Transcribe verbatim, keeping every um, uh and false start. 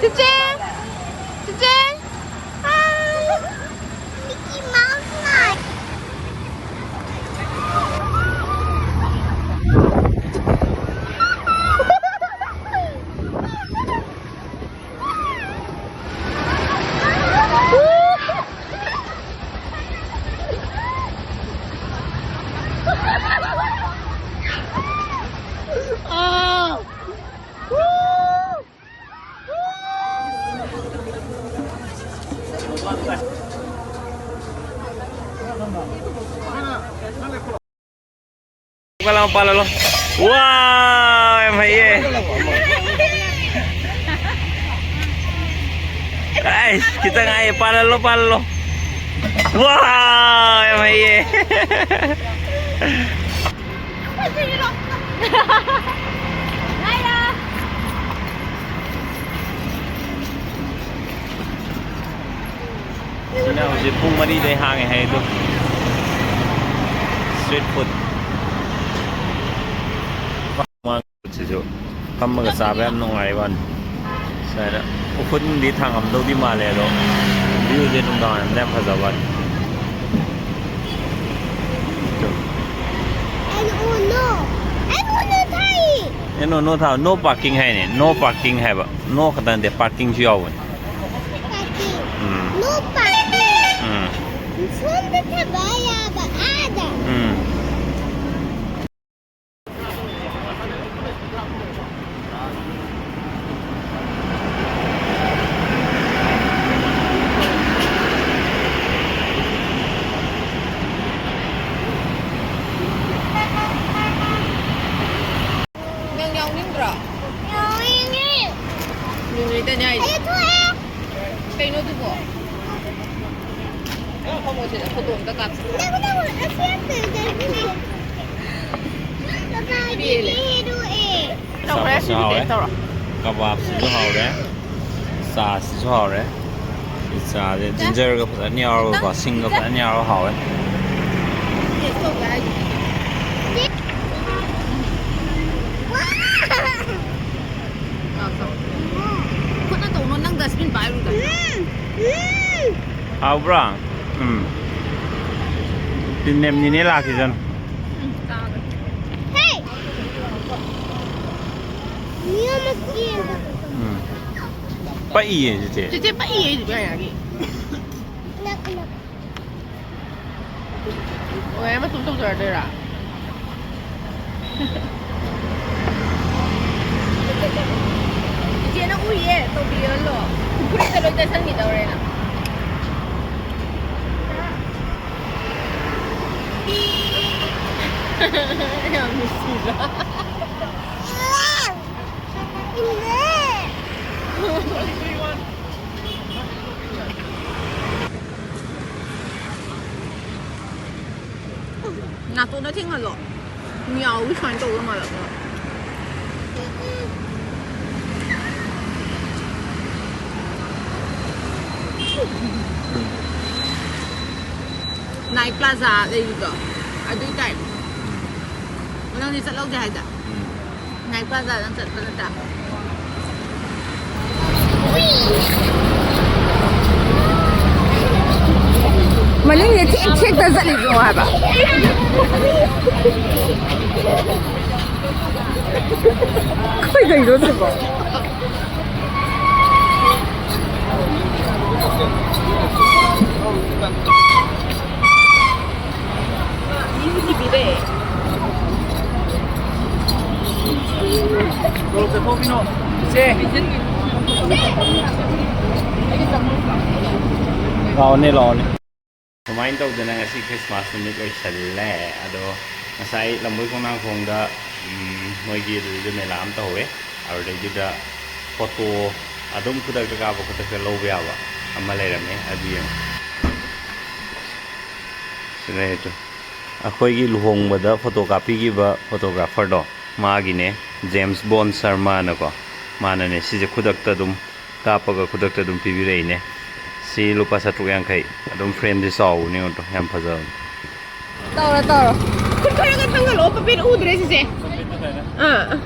ꯆꯤꯆꯦ! ꯆꯤꯆꯦ! ꯍꯥꯏ! ꯃꯤꯀꯤ ꯃꯥꯎꯁ ꯂꯥꯛꯑꯦ꯫ Palo, palo. Wow, em hay ye. Guys, kita ngai palo, palo. Wow, em hay ye. ꯁꯤꯅ ꯍꯧꯖꯤꯛ ꯄꯨꯡ ꯃꯔꯤꯗꯩ ꯍꯥꯡꯉꯦ ꯍꯥꯏ ꯑꯗꯣ꯫ Street food꯫ ꯁꯤꯁꯨ ꯐꯝꯃꯒ ꯆꯥꯕ ꯌꯥꯝ ꯅꯨꯡꯉꯥꯏ ꯋꯥꯅꯤ꯫ ꯁꯨꯃꯥꯏꯅ ꯎꯐꯨꯟꯗꯤ ꯊꯥꯡꯉꯝꯗꯧꯗꯤ ꯃꯥꯜꯂꯦ ꯑꯗꯣ, view ꯁꯦ ꯅꯨꯡꯗꯥꯡ ꯋꯥꯏꯔꯝꯗ ꯌꯥꯝ ꯐꯖꯕ ꯋꯥꯅꯤ꯫ ꯑꯦ, ꯅꯣ, ꯅꯣ꯫ ꯑꯦ, ꯅꯣ, ꯅꯣ ꯊꯥꯏ꯫ ꯑꯦ, ꯅꯣ, ꯅꯣ ꯊꯥ-, no parking ꯍꯥꯏꯅꯦ꯫ No parking ꯍꯥꯏꯕ꯫ No ꯈꯛꯇ ꯅꯠꯇꯦ, parking ꯁꯨ ꯌꯥꯎꯕꯅꯤ꯫ Parking꯫ ꯎꯝ꯫ No parking꯫ ꯎꯝ꯫ ꯁꯣꯝꯗ ꯊꯕꯛ ꯌꯥꯕ ꯑꯥꯗ꯫ ꯎꯝ꯫ ꯅꯪ ꯌꯥꯎꯅꯤꯡꯗ꯭ꯔꯣ? ꯌꯥꯎꯅꯤꯡꯉꯤ꯫ ꯅꯨꯡꯉꯥꯏꯇꯅꯦ ꯍꯥꯏꯁꯦ꯫ ꯑꯩ ꯊꯣꯛꯑꯦ꯫ ꯀꯩꯅꯣ ꯑꯗꯨꯕꯣ? ꯐꯝꯃꯣ ꯁꯤꯗ, ꯐꯣꯇꯣ ꯑꯝꯇ ꯀꯥꯞꯁꯤ꯫ ꯅꯪ, ꯅꯪ, ꯑꯁꯤ ꯑꯝꯇ ꯌꯦꯡꯉꯨꯅꯦ꯫ ꯄꯦꯜꯂꯦ꯫ ꯇꯧꯔꯦ, ꯑꯆꯥꯄꯣꯠꯁꯨ ꯁꯤꯗꯤ ꯍꯥꯎꯔꯦ꯫ ꯇꯧꯔꯣ꯫ ꯀꯕꯥꯕꯁꯤꯁꯨ ꯍꯥꯎꯔꯦ꯫ ꯆꯥꯁꯤꯁꯨ ꯍꯥꯎꯔꯦ꯫ ꯆꯥꯁꯦ ꯖꯤꯟꯖꯔꯒ ꯐꯖꯅ ꯌꯥꯎꯔꯒꯀꯣ, ꯁꯤꯡꯒ ꯐꯖꯅ ꯌꯥꯎꯔꯒ ꯍꯥꯎꯋꯦ꯫ ꯇꯦꯁ ꯇꯧꯒꯦ ꯍꯥꯏꯗꯨꯗꯤ꯫ ꯈꯨꯠꯅ ꯇꯧ꯫ ꯇꯧꯕ꯭ꯔꯥ? ꯎꯝ꯫ ꯇꯤꯟꯅꯦꯝ ꯅꯤꯅꯦ ꯂꯥꯛꯈꯤꯁꯅꯨ꯫ ꯍꯦ! ꯃꯤ ꯑꯃ ꯆꯦꯟꯕ꯫ ꯎꯝ꯫ ꯄꯛꯏꯌꯦ ꯆꯤꯆꯦ꯫ ꯆꯤꯆꯦ ꯄꯛꯏꯌꯦ ꯑꯩꯁꯨ ꯀꯌꯥꯒꯤ꯫ ꯀꯅꯥ, ꯀꯅꯥ? ꯑꯣ, ꯑꯃ ꯁꯨꯝ ꯇꯧꯖꯔꯗꯣꯏꯔꯥ? ꯏꯆꯦꯅ ꯎꯏꯌꯦ, ꯇꯧꯕꯤꯔꯣ꯫ ꯐꯨꯔꯤꯠꯇ ꯂꯣꯏ ꯇꯩꯁꯟꯈꯤꯗꯧꯔꯦꯅ꯫ ꯌꯥꯝ ꯅꯨꯡꯁꯤꯗ꯭ꯔꯥ? ꯅꯥꯇꯣꯟꯗ ꯊꯦꯡꯍꯜꯂꯣ꯫ ꯃꯤꯌꯥꯎꯒꯤ ꯁꯨꯃꯥꯏꯅ ꯇꯧꯕ ꯃꯥꯜꯂꯛꯄ꯫ ꯅꯥꯏꯠ ꯄ꯭ꯂꯥꯖꯥ ꯂꯩꯕꯗꯣ ꯑꯗꯨꯏ ꯇꯥꯏꯞ꯫ ꯅꯪꯗꯤ ꯆꯠꯍꯧꯗꯦ ꯍꯥꯏꯗ? ꯎꯝ꯫ ꯅꯥꯏꯠ ꯄ꯭ꯂꯥꯖꯥ ꯅꯪ ꯆꯠꯄ ꯅꯠꯇ꯭ꯔꯥ? ꯃꯅꯤꯡꯁꯦ ꯊꯦꯛ ꯊꯦꯛꯇ ꯆꯠꯂꯤꯁꯦ ꯌꯦꯡꯉꯣ ꯍꯥꯏꯕ꯫ ꯀꯩꯗꯧꯅꯣ ꯁꯤꯕꯣ? ꯂꯥꯛꯑꯣꯅꯦ, ꯂꯥꯛꯑꯣꯅꯦ꯫ ꯁꯨꯃꯥꯏꯅ ꯇꯧꯗꯅ ꯉꯁꯤ ꯈ꯭ꯔꯤꯁꯃꯥꯁ ꯅꯨꯃꯤꯠ ꯑꯣꯏꯁꯜꯂꯦ꯫ ꯑꯗꯣ ꯉꯁꯥꯏ ꯂꯝꯕꯣꯏ ꯈꯣꯡꯅꯥꯡꯈꯣꯡꯗ, ꯎꯝ, ꯃꯣꯏꯒꯤ ꯑꯗꯨꯗ ꯃꯦꯂꯥ ꯑꯃ ꯇꯧꯍꯧꯋꯦ꯫ ꯑꯗꯨꯗꯩꯗꯨꯗ ꯐꯣꯇꯣ ꯑꯗꯨꯝ ꯈꯨꯗꯛꯇ ꯀꯥꯞꯄ, ꯈꯨꯗꯛꯇ ꯂꯧꯕ ꯌꯥꯕ ꯑꯃ ꯂꯩꯔꯝꯃꯦ꯫ ꯑꯗꯨ ꯌꯦꯡꯉꯣ꯫ ꯁꯤꯗ ꯂꯩꯔꯦ ꯇꯨ꯫ ꯑꯩꯈꯣꯏꯒꯤ ꯂꯨꯍꯣꯡꯕꯗ ꯐꯣꯇꯣ ꯀꯥꯞꯄꯤꯈꯤꯕ ꯐꯣꯇꯣꯒ꯭ꯔꯥꯐꯔꯗꯣ, ꯃꯥꯒꯤꯅꯦ, ꯖꯦꯝꯁ ꯕꯣꯟ ꯁꯔꯃꯥꯅꯀꯣ, ꯃꯥꯅꯅꯦ ꯁꯤꯁꯦ ꯈꯨꯗꯛꯇ ꯑꯗꯨꯝ ꯀꯥꯞꯄꯒ ꯈꯨꯗꯛꯇ ꯑꯗꯨꯝ ꯄꯤꯕꯤꯔꯛꯏꯅꯦ꯫ ꯁꯤ ꯂꯨꯄꯥ ꯆꯥꯇ꯭ꯔꯨꯛ ꯌꯥꯡꯈꯩ꯫ ꯑꯗꯨꯝ ꯐ꯭ꯔꯦꯝꯁꯦ ꯆꯥꯎꯕꯅꯦ, ꯌꯦꯡꯉꯣ ꯇꯨ, ꯌꯥꯝ ꯐꯖꯕꯅꯦ꯫ ꯇꯧꯔꯣ, ꯇꯧꯔꯣ꯫ ꯈꯨꯠ ꯈꯔꯒ ꯊꯥꯡꯒꯠꯂꯛꯑꯣ, ꯄꯄꯦꯟ ꯎꯗ꯭ꯔꯦ ꯁꯤꯁꯦ꯫ ꯑꯥ꯫